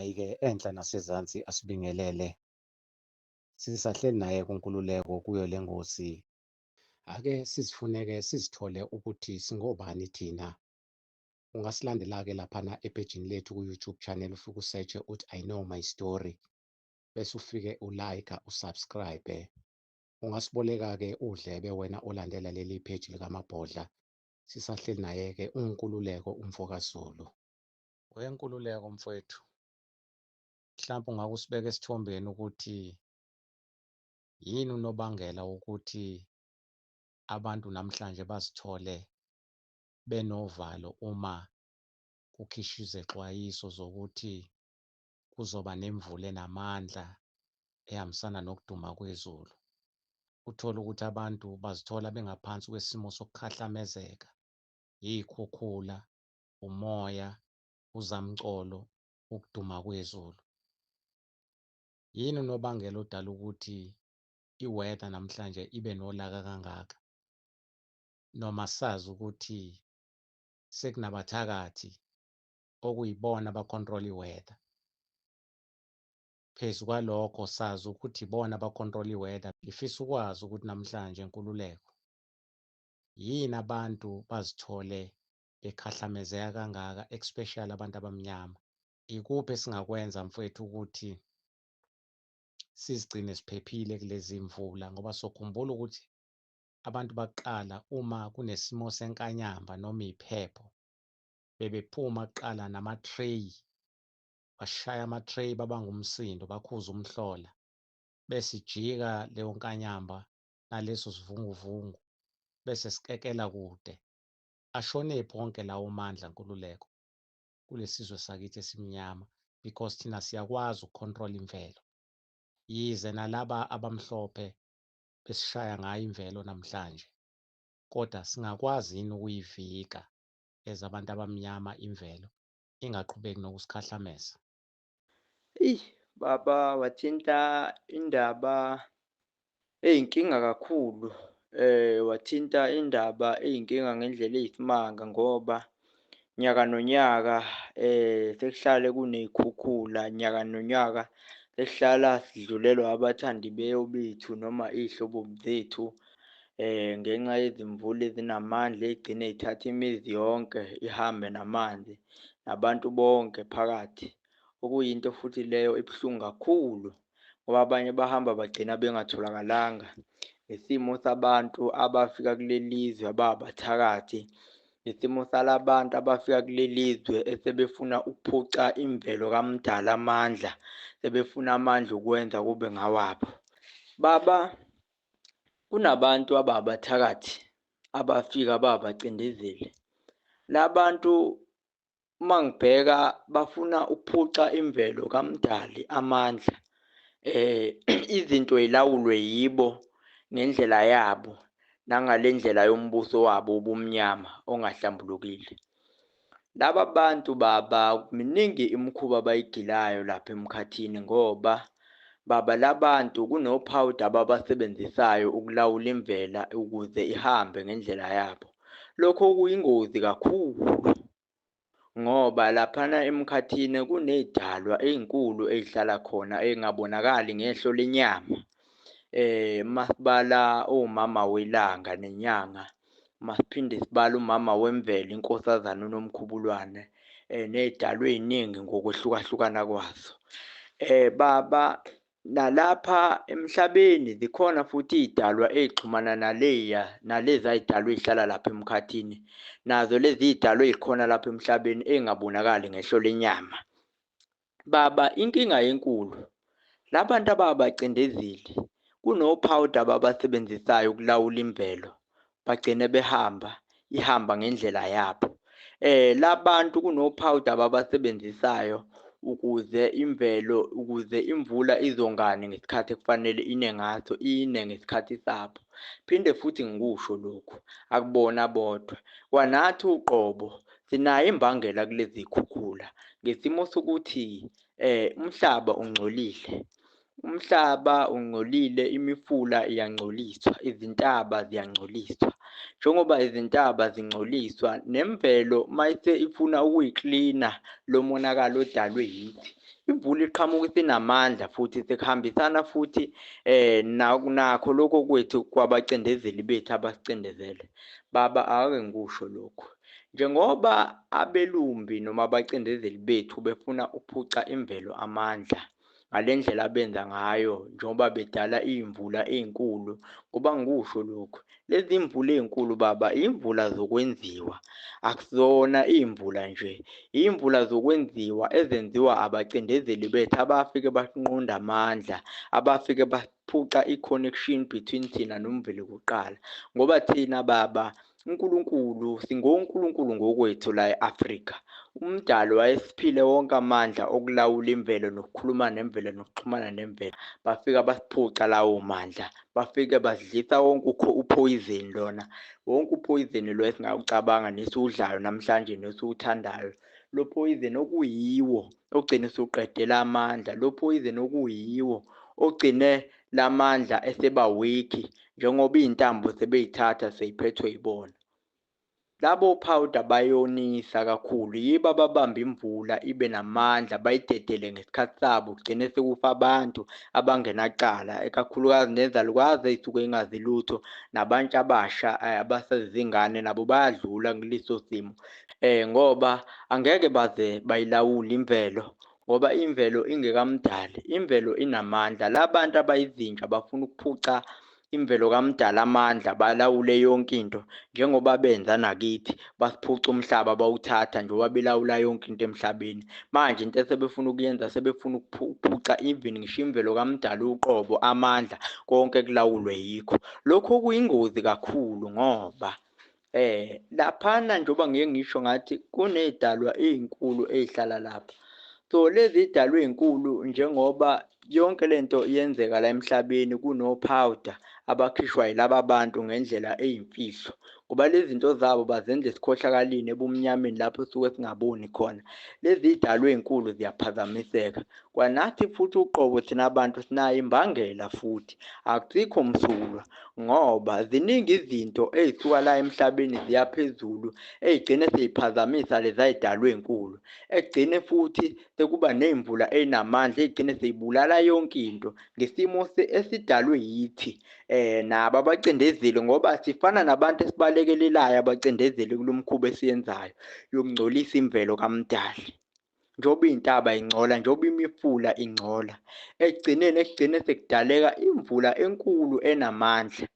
Hhayi-ke enhla nasezansi asibingelele. Sisahleli naye kuNkululeko kuyo le ngosi. Ake sizifuneke sizithole ukuthi singobani thina. Ungasilandela-ke laphana ephejini lethu ku-YouTube channel, ufike u-search-e uthi "I Know My Story", bese ufike u-like, u-subscribe. Ungasiboleka-ke udlebe wena olandela leli page likaMabhodla. Sisahleli naye-ke uNkululeko umfokaZulu. WeNkululeko mfowethu, mhlawumbe ungake usibeke esithombeni ukuthi yini unobangela wokuthi abantu namhlanje bazithole benovalo uma kukhishwa izexwayiso zokuthi kuzoba nemvula enamandla ehambisana nokuduma kwezulu. Uthole ukuthi abantu bazithola bengaphansi kwesimo sokukhahlamezeka, iy'khukhula, umoya, uzamcolo, ukuduma kwezulu. Yini unobangela odala ukuthi i-weather namhlanje ibe nolaka kangaka? Noma sazi ukuthi sekunabathakathi okuyibona aba-control i-weather. Phezu kwalokho sazi ukuthi ibona aba-control i-weather. Ngifisa ukwazi ukuthi namhlanje, Nkululeko, yini abantu bazithole bekhahlamezeka kangaka, especially abantu abamnyama? Ikuphi esingakwenza, mfowethu, ukuthi sizigcine siphephile kulezi mvula? Ngoba sokhumbula ukuthi abantu bakuqala, uma kunesimo senkanyamba noma iphepho, bebephuma kuqala nama-tray, bashaya ama-tray, babanga umsindo, bakhuza umhlola, bese ijika leyo nkanyamba naleso sivunguvungu, bese sikekela kude. Ashonephi wonke lawo mandla, Nkululeko, kulesizwe sakithi esimnyama? Because thina siyakwazi uku-control imvelo, yize nalaba abamhlophe besishaya ngayo imvelo namhlanje, kodwa singakwazi yini ukuyivika as abantu abamnyama imvelo ingaqhubeki nokusikhahlameza? Eyi baba, wathinta indaba eyinkinga kakhulu, wathinta indaba eyinkinga ngendlela eyisimanga ngoba nyaka nonyaka sekuhlale kuney'khukhula, nyaka nonyaka sesihlala sidlulelwa abathandibeyo bethu noma iy'hlobo zethu ngenxa yezimvula ezinamandla ey'gcine y'thatha imizi yonke ihambe namanzi nabantu bonke phakathi. Okuyinto futhi leyo ebuhlungu kakhulu ngoba abanye bahamba bagcina bengatholakalanga. Isimo sabantu abafika kuleli lizwe abawabathakathi, isimo salabantu abafika kuleli zwe esebefuna ukuphuca imvelo kaMdali amandla, sebefuna amandla okwenza kube ngawabo. Baba, kunabantu abawabathakathi abafika babacindezeli. La bantu uma ngibheka bafuna ukuphuca imvelo kaMdali amandla, izinto y'lawulwe yibo ngendlela yabo nangale ndlela yombuso wabo wobumnyama ongahlambulukile. Laba bantu baba, miningi imikhuba abayigilayo lapha emkhathini ngoba baba labantu kunophawuda ababasebenzisayo ukulawula imvela ukuze ihambe ngendlela yabo. Lokho kuyingozi kakhulu ngoba laphana emkhathini kuney'dalwa ey'nkulu ey'hlala khona ey'ngabonakali ngehlo lenyama. Masibala omama welanga nenyanga, masiphinde sibale umama wemvelo inkosazana uNomkhubulwane, ney'dalwa ey'ningi ngokwehlukahlukana kwazo. Baba, nalapha emhlabeni zikhona futhi iy'dalwa ey'xhumana naleya naleza y'dalwa ey'hlala lapha emkhathini, nazo lezi y'dalwa ey'khona lapha emhlabeni ey'ngabonakali ngehlo lenyama. Baba, inkinga enkulu, la bantu ababacindezeli kunophawuda ababasebenzisayo ukulawula imvelo, bagcine behamba ihamba ngendlela yabo. La bantu kunophawuda ababasebenzisayo ukuze imvelo, ukuze imvula izongani ngesikhathi ekufanele ine ngaso, ine ngesikhathi sabo. Phinde futhi ngikusho lokhu, akubona bodwa, kwanathi uqobo sinayo imbangela kulezi y'khukhula ngesimo sokuthi umhlaba ungcolile. Umhlaba ungcolile, imifula iyangcoliswa, izintaba ziyangcoliswa. Njengoba izintaba zingcoliswa, nemvelo mayise ifuna ukuyiklina lo monakalo odalwe yithi, Imvula iqhamuka isinamandla futhi sekuhambisana futhi nakho lokho kwethu kwabacindezeli bethu abasicindezele. Baba, ake ngikusho lokhu. Njengoba abelumbi noma abacindezeli bethu befuna ukuphuca imvelo amandla ngale ndlela abenza ngayo, njengoba bedala iy'mvula ey'nkulu, ngoba ngikusho lokhu, lezi mvula ey'nkulu baba, iy'mvula zokwenziwa, akusona iy'mvula nje, iy'mvula zokwenziwa ezenziwa abacindezeli bethu abafike basinqonda amandla, abafike baphuca i-connection between thina nomveli kuqala. Ngoba thina baba, uNkulunkulu, singonkulunkulu ngokwethu la e-Afrika. Umdali wayesiphile wonke amandla okulawula imvelo nokukhuluma nemvelo nokuxhumana nemvelo. Bafika basiphuca lawo mandla, bafike basidlisa wonke uphoyizeni lona, wonke uphoyizeni lo esingawucabanga nesiwudlayo namhlanje nesiwuthandayo. Lo phoyizeni okuyiwo ogcine usuqedela amandla, lo phoyizeni okuyiwo ogcine lamandla eseba weak, njengoba iy'ntambo sebey'thatha sey'phethwe yibona. Labo powder bayonisa kakhulu, yibo ababamba imvula ibe namandla bayidedele ngesikhathi sabo, kugcine sekufa abantu abangenacala, ikakhulukazi nezalukazi ey'suke y'ngazi lutho, nabantu abasha abasezingane nabo bayadlula kuleso simo. Ngoba angeke baze bayilawule imvelo, ngoba imvelo ingekamdali, imvelo inamandla. La bantu abayizinja bafuna ukuphuca imvelo kamdali amandla, balawule yonke into njengoba benza nakithi, basiphuca umhlaba bawuthatha njengoba belawula yonke into emhlabeni. Manje into esebefuna ukuyenza, sebefuna ukuphuca even ngisho imvelo kamdali uqobo amandla, konke kulawulwe yikho. Lokho kuyingozi kakhulu ngoba laphana njengoba ngike ngisho ngathi kuney'dalwa ey'nkulu ey'hlala lapha. So lezi y'dalwa ey'nkulu njengoba yonke lento iyenzeka la emhlabeni, kuno-powder abakhishwa yilaba bantu ngendlela eyimfihlo, ngoba lezi zinto zabo bazenza esikhohlakaleni ebumnyameni lapho suke singaboni khona. Lezi y'dalwa ey'nkulu ziyaphazamiseka. Kwanathi futhi uqobo thina bantu sinayo imbangela futhi, akusikho msulwa, ngoba ziningi izinto ey'suka la emhlabeni ziya phezulu ey'gcine sey'phazamisa leza y'dalwa ey'nkulu, egcine futhi sekuba ney'mvula ey'namandla ey'gcine sey'bulala yonke into ngesimo esidalwe yithi nabo abacindezeli, ngoba sifana nabantu esibalekelelayo abacindezeli kulo mkhuba esiyenzayo yokungcolisa imvelo kamdali. Njengoba iy'ntaba y'ngcola, njengoba imifula ingcola, ekugcineni ekugcine sekudaleka imvula enkulu enamandla.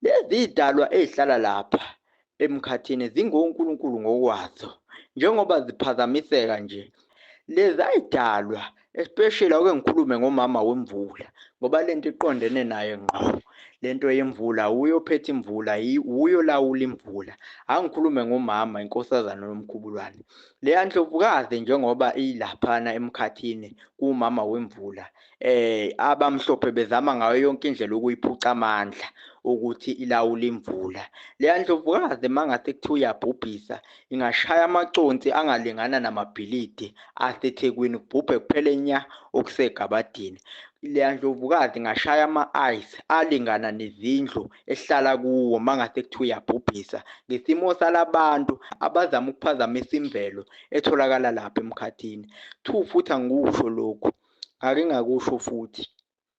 Lezi y'dalwa ey'hlala lapha emkhathini zingonkulunkulu ngokwazo, njengoba ziphazamiseka nje lezi ay'dalwa, especially ake ngikhulume ngomama wemvula, ngoba lento iqondene naye ngqo. Lento yemvula, wuye ophethe imvula, wuye olawula imvula. Angikhulume ngomama inkosazana yoMkhubulwane. Leya ndlovukazi njengoba ilaphana emkhathini kumama wemvula, abamhlophe bezama ngayo yonke indlela ukuyiphuca amandla ukuthi ilawule imvula. Leya ndlovukazi mangase kuthiwa uyabhubhisa, ingashaya amaconsi angalingana namabhilidi aseThekwini, kubhubhe kuphele nya okusegabadini. Leya ndlovukazi ingashaya ama-ice alingana nezindlu ehlala kuwo mangase kuthiwa uyabhubhisa, ngesimo salabantu abazama ukuphazamisa imvelo etholakala lapha emkhathini. Two, futhi angikusho lokhu, ngake ngakusho futhi,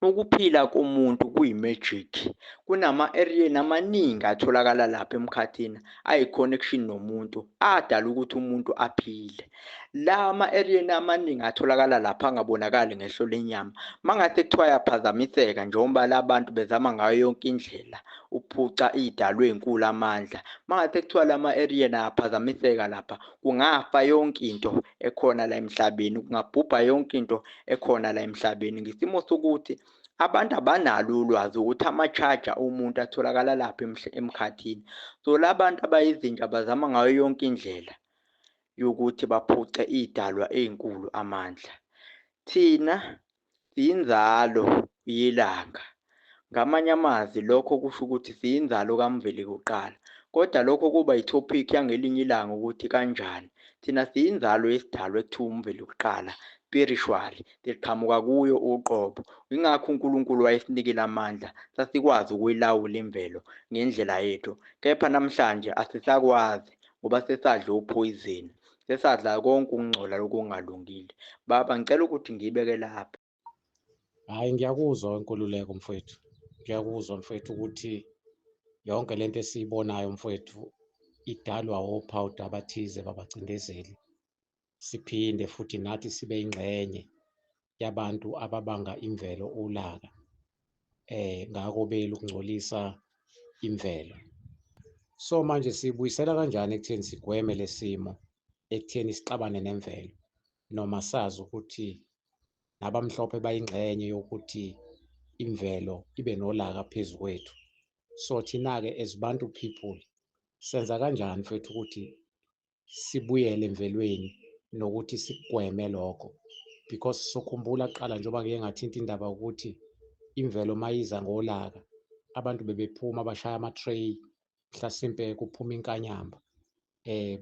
ukuphila komuntu kuyi-magic. Kunama-alien amaningi atholakala lapha emkhathini ayi-connection nomuntu, adala ukuthi umuntu aphile. La ma-alien amaningi atholakala lapha angabonakali ngehlo lenyama, mangase kuthiwa ayaphazamiseka njengoba la bantu bezama ngayo yonke indlela ukuphuca iy'dalwa ey'nkulu amandla, mangase kuthiwa la ma-alien ayaphazamiseka lapha, kungafa yonke into ekhona la emhlabeni, kungabhubha yonke into ekhona la emhlabeni, ngesimo sokuthi abantu abanalo ulwazi ukuthi ama-charger omuntu atholakala lapha emkhathini. So la bantu abayizinja bazama ngayo yonke indlela yokuthi baphuce iy'dalwa ey'nkulu amandla. Thina siyinzalo yelanga. Ngamanye amazwi lokho kusho ukuthi siyinzalo kaMveli kuqala, kodwa lokho kuba i-topic yangelinye ilanga ukuthi kanjani. Thina siyinzalo yesidalwa ekuthiwa uMveli kuqala, spiritually, siqhamuka kuyo uqobo. Yingakho uNkulunkulu wayesinikile amandla, sasikwazi ukuyilawula imvelo ngendlela yethu, kepha namhlanje asisakwazi ngoba sesadla uphoyizeni. Sesadla konke ukungcola lokhu okungalungile. Baba, ngicela ukuthi ngiyibeke lapha. Hhayi, ngiyakuzwa Nkululeko mfowethu, ngiyakuzwa mfowethu ukuthi yonke lento esiyibonayo mfowethu idalwa ophawuda abathize babacindezeli. Siphinde futhi nathi sibe ingxenye yabantu ababanga imvelo ulaka, ngako belu ukungcolisa imvelo. So manje siyibuyisela kanjani ekutheni sigweme lesimo ekutheni sixabane nemvelo, noma sazi ukuthi nabamhlophe bayingxenye yokuthi imvelo ibe nolaka phezu kwethu? So thina-ke as Bantu people senza kanjani mfethu ukuthi sibuyele emvelweni nokuthi sikugweme lokho? Because sokhumbula kuqala, njengoba ngike ngathinta indaba ukuthi imvelo mayiza ngolaka, abantu bebephuma bashaya ama-tray, mhlasimpe kuphuma inkanyamba,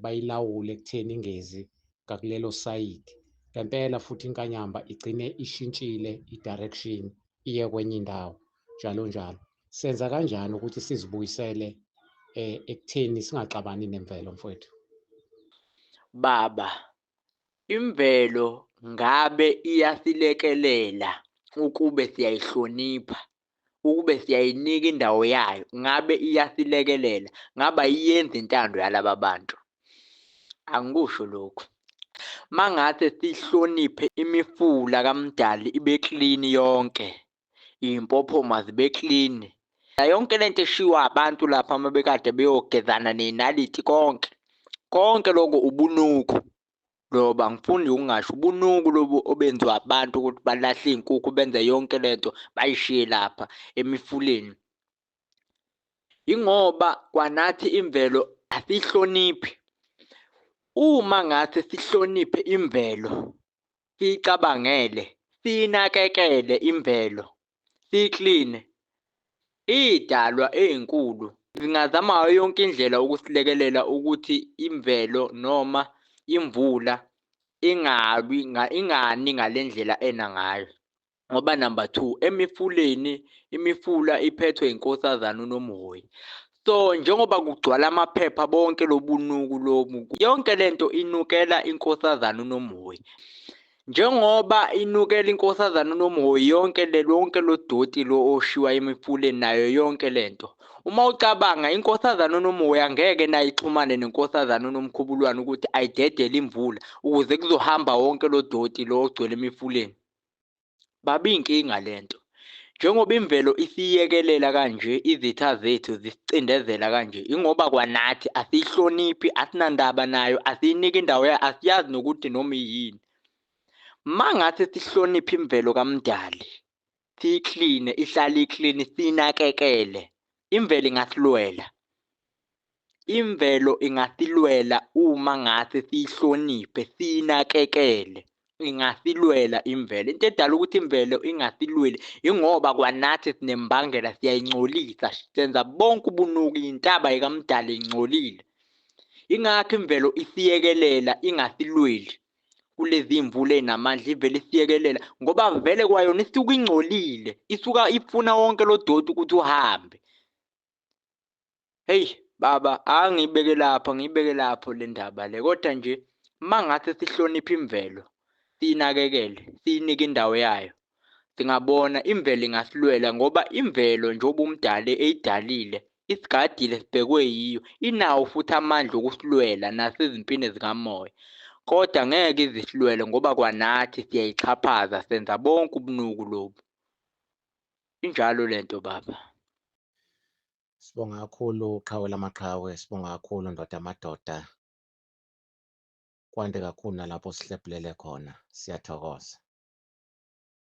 bayilawule ekutheni ingezi ngakulelo sayidi. Ngempela futhi inkanyamba igcine ishintshile i-direction iye kwenye indawo, njalo njalo. Senza kanjani ukuthi sizibuyisele ekutheni singaxabani nemvelo mfowethu? Baba, imvelo ngabe iyasilekelela ukube siyayihlonipha, ukube siyayinika indawo yayo, ngabe iyasilekelela, ngabe ayiyenzi intando yalaba bantu. Angikusho lokhu. Mangase sihloniphe imifula kaMdali ibe clean yonke, iy'mpophoma zibe clean, yonke lento eshiwa abantu lapha uma bekade beyogezana ney'naliti, konke konke lokho ubunuku lobo, angifuni ukungasho ubunuku lobu obenziwa abantu ukuthi balahle iy'nkukhu benze yonke lento bayishiye lapha emifuleni. Yingoba kwanathi imvelo asiyihloniphi. Uma ngase sihloniphe imvelo, siyicabangele, siyinakekele imvelo, siyikline, iy'dalwa ey'nkulu zingazama ngayo yonke indlela ukusilekelela ukuthi imvelo noma imvula ingabi ingani ngale ndlela ena ngayo. Ngoba number two, emifuleni, imifula iphethwe inkosazana uNomhoyi. So njengoba kugcwala amaphepha bonke lobunuku lobu, yonke lento inukela inkosazana uNomhoyi. Njengoba inukela inkosazana uNomhoyi yonke le lonke lo doti lo oshiwa emifuleni nayo yonke lento. Uma ucabanga inkosazana uNomhoyi angeke nayo ixhumane nenkosazana uNomkhubulwane ukuthi ayidedele imvula ukuze kuzohamba wonke lo doti lo ogcwele emifuleni. Baba, inkinga lento. Njengoba imvelo isiyekelela kanje, izitha zethu zisicindezela kanje, ingoba kwanathi asiyihloniphi, asinandaba nayo, asiyiniki indawo yayo, asiyazi nokuthi noma iyini. Mangase sihloniphe imvelo kaMdali, siyikline, ihlale iklini, siyinakekele, imvelo ingasilwela. Imvelo ingasilwela uma ngase siyihloniphe, siyinakekele. Ingasilwela imvelo. Into edala ukuthi imvelo ingasilweli ingoba kwanathi sinembangela, siyayingcolisa, senza bonke ubunuku, intaba yikaMdali ingcolile. Ingakho imvelo isiyekelela ingasilweli kulezi iy'mvula ey'namandla, ivele isiyekelela ngoba vele kwayona isuke ingcolile, isuka ifuna wonke lo doti ukuthi uhambe. Hheyi baba, angiyibeke lapho, ngiyibeke lapho le ndaba le, kodwa nje mangase sihloniphe imvelo, siyinakekele, siyinike indawo yayo, singabona imvelo ingasilwela. Ngoba imvelo njengoba uMdali eyidalile, isigadile, sibhekwe yiyo, inawo futhi amandla okusilwela nasezimpini zikamoya. Kodwa ngeke ize isilwele ngoba kwanathi siyayixhaphaza, senza bonke ubunuku lobu. Injalo lento baba. Sibonga kakhulu qhawe lamaqhawe, sibonga kakhulu ndoda amadoda. Kwande kakhulu nalapho sihlephulele khona. Siyathokoza.